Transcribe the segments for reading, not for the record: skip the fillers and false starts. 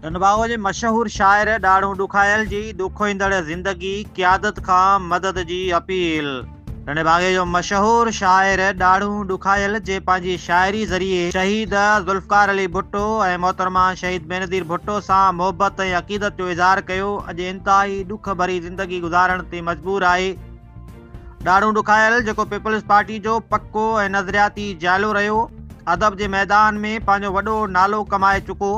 ٽنڊوباگو جي مشهور شاعر ڏاڙهون ڏکايل جي ڏکوئيندڙ زندگي، قيادت کان مدد جي اپيل. ٽنڊوباگي جو مشهور شاعر ڏاڙهون ڏکايل جي پنهنجي شاعري ذريعي شهيد ذوالفقار علي ڀٽو ۽ محترمه شهيد بينظير ڀٽو سان محبت ۽ عقيدت جو اظهار ڪيو، اڄ انتهائي ڏک ڀري زندگي گذارڻ تي مجبور آهي. ڏاڙهون ڏکايل جيڪو پيپلز پارٽي جو پڪو ۽ نظرياتي جيالو رهيو، ادب جي ميدان ۾ پنهنجو وڏو نالو ڪمائي چڪو،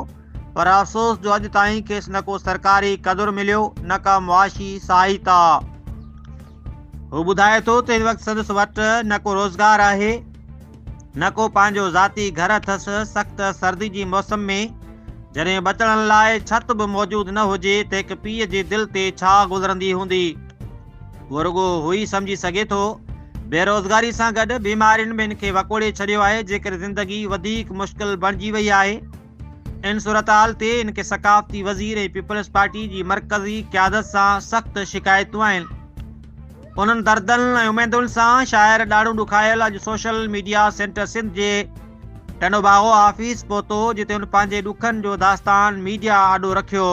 پر افسوس جو اڄ تائين کيس نه ڪو سرڪاري قدر مليو نه ڪا معاشي سهائتا. هو ٻڌائي ٿو ته هن وقت سندس وٽ نه ڪو روزگار آهي نه ڪو پنهنجو ذاتي گهر اٿس. سخت سردي جي موسم ۾ جڏهن ٻچڙن لاء ڇت به موجود نه هجي ته هڪ پيء جي دل تي ڇا گذرندي هوندي، اهو رڳو هو ئي سمجهي سگهي ٿو. بيروزگاري سان گڏ بيمارين به هن کي وڪوڙي ڇڏيو آهي، جيڪر زندگي وڌيڪ مشڪل بڻجي وئي آهي. ان صورتحال تي هن کي ثقافتي وزير ۽ پيپلز پارٽي جي مرڪزي قيادت سان سخت شڪايتون آهن. انهن دردن ۽ اميدن سان شاعر ڏاڙهون ڏکايل اڄ سوشل ميڊيا سينٽر سنڌ جي ٽنڊوباغو آفيس پهتو، جتي هن پنهنجي ڏکن جو داستان ميڊيا آڏو رکيو.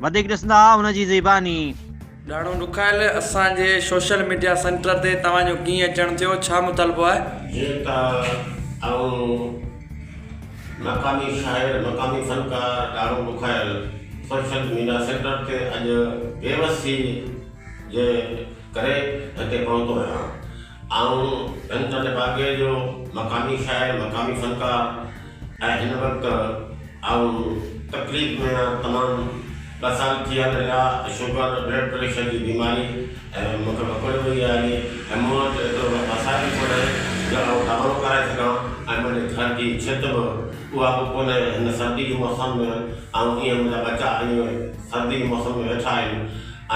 وڌيڪ ڏسندا هن جي زباني. ڏاڙهون ڏکايل اسان جي سوشل ميڊيا سينٽر تي توهان جو ڪيئن اچڻ ٿيو ڇا مطالبو آهي؟ جيئن ته آئون مقامي شاعر مقامي فنڪار ڏاڙهون ڏکايل سوشل ميڊيا سينٽر تي اڄ بيوسي جي ڪري هتي پهتو آهيان. آئون رنجن باغي جو مقامي شاعر مقامي فنڪار ۽ هن وقت آئون تڪليف ۾ آهيان تمام ٻه سال ٿي ويا آهن شگر بلڊ پريشر جي بيماري ۽ مون کي وڪوڙي وئي آهي ۽ مون وٽ ايترو وسائل به ڪونهي جو آئون دوائون ڪرائي سگهان ۽ منهنجي گهر جي ڇت به اها به ڪونهي هن سردي جي موسم ۾ آئون ائين منهنجا ٻچا ائين سردي جي موسم ۾ ويٺا آهن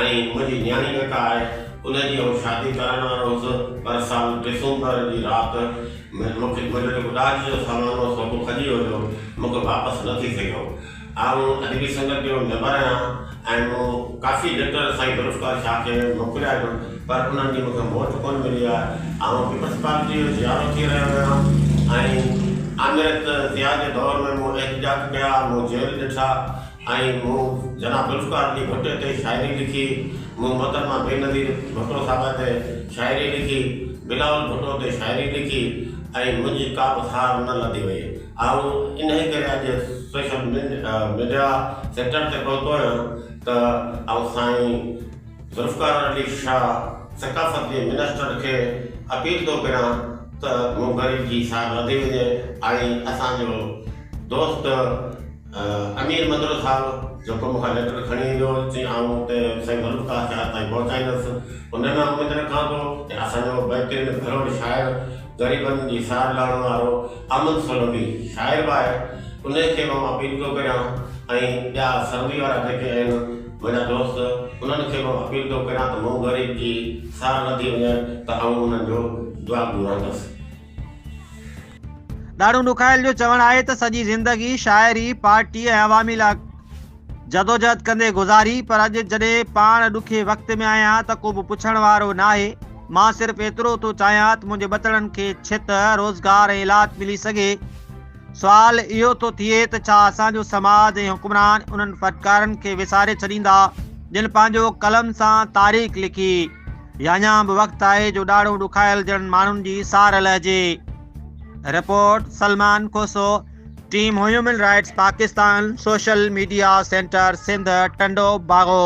۽ منهنجي نياڻي جيڪا آهي ان جي آئون شادي ڪرائڻ وارو هوس پر سال ڊسمبر جي رات مون کي منهنجو جيڪو ڏاج جو سامان هو سو به کڄي ويو مون کي واپس نه ٿي سگهيو. آئون ادبي سنگت جو ميمبر آهيان ۽ مون ڪافي ليٽر سائين ذوالفقار شاهه کي موڪليا آهن پر انهن جي مون کي موٽ ڪونه ملي آهي. آئون پيپلز پارٽي جو جيالو ٿي رهيو آهيان ۽ آمريت ضياء جي دور ۾ مون احتجاج ڪيا مون جيل ڏٺا. ۽ مون جناب ذوالفقار علي ڀٽي تي شاعري لکي، مون محترمه بينظير ڀٽو صاحبه تي شاعري لکي، بلاول ڀٽو تي شاعري لکي ۽ منهنجي ڪا به سار نه لڌي وئي. آئون انهي ڪري اڄ سوشل ميڊيا سينٽر تي پهتو آهيان ته آئون سائين ذوالفقار علي شاهه ثقافت جي منسٽر کي اپيل ٿو ڪريان ته مون غريب جي سار لڌي وڃي ۽ اسان جو دوست امير مندرو صاحب جيڪو مون کان ليٽر کڻي ايندو چي آئون اتي سائين ذوالفقار شاهه تائين پهچائيندس ان مان اميد رکان ٿو ته اسان جو بهترين ڀلوڙ شاعر غريبن جي سار لهڻ وارو احمد سولنگي شاعر به آهي انهي کي به آئون اپيل ٿو ڪريان ۽ ٻيا سرندي وارا جيڪي آهن منهنجا دوست انهن کي به آئون اپيل ٿو ڪريان ته مون غريب جي سار لڌي وڃي ته آئون انهن جو دعاگو رهندس. ڏاڙهون ڏکايل جو چوڻ آهي ته سڄي زندگي شاعري، پارٽي ۽ عوامي لاء جدوجهد ڪندي گذاري پر اڄ جڏهن پاڻ ڏکي وقت ۾ آهيان ته ڪوبه پڇڻ وارو ناهي، مان صرف ايترو ٿو چاهيان ته منهنجي ٻچڙن کي ڇت، روزگار ۽ علاج ملي سگهي. سوال اهو ٿو ٿئي ته ڇا اسان جو سماج ۽ حڪمران انهن فنڪارن کي وساري ڇڏيندا جن پنهنجو قلم سان تاريخ لکي؟ يا اڃا به وقت آهي جو ڏاڙهون ڏکايل جهڙن ماڻهن جي سار لهجي. Report, Salman Khoso, team human rights Pakistan, social media centre Sindh, Tando Bago.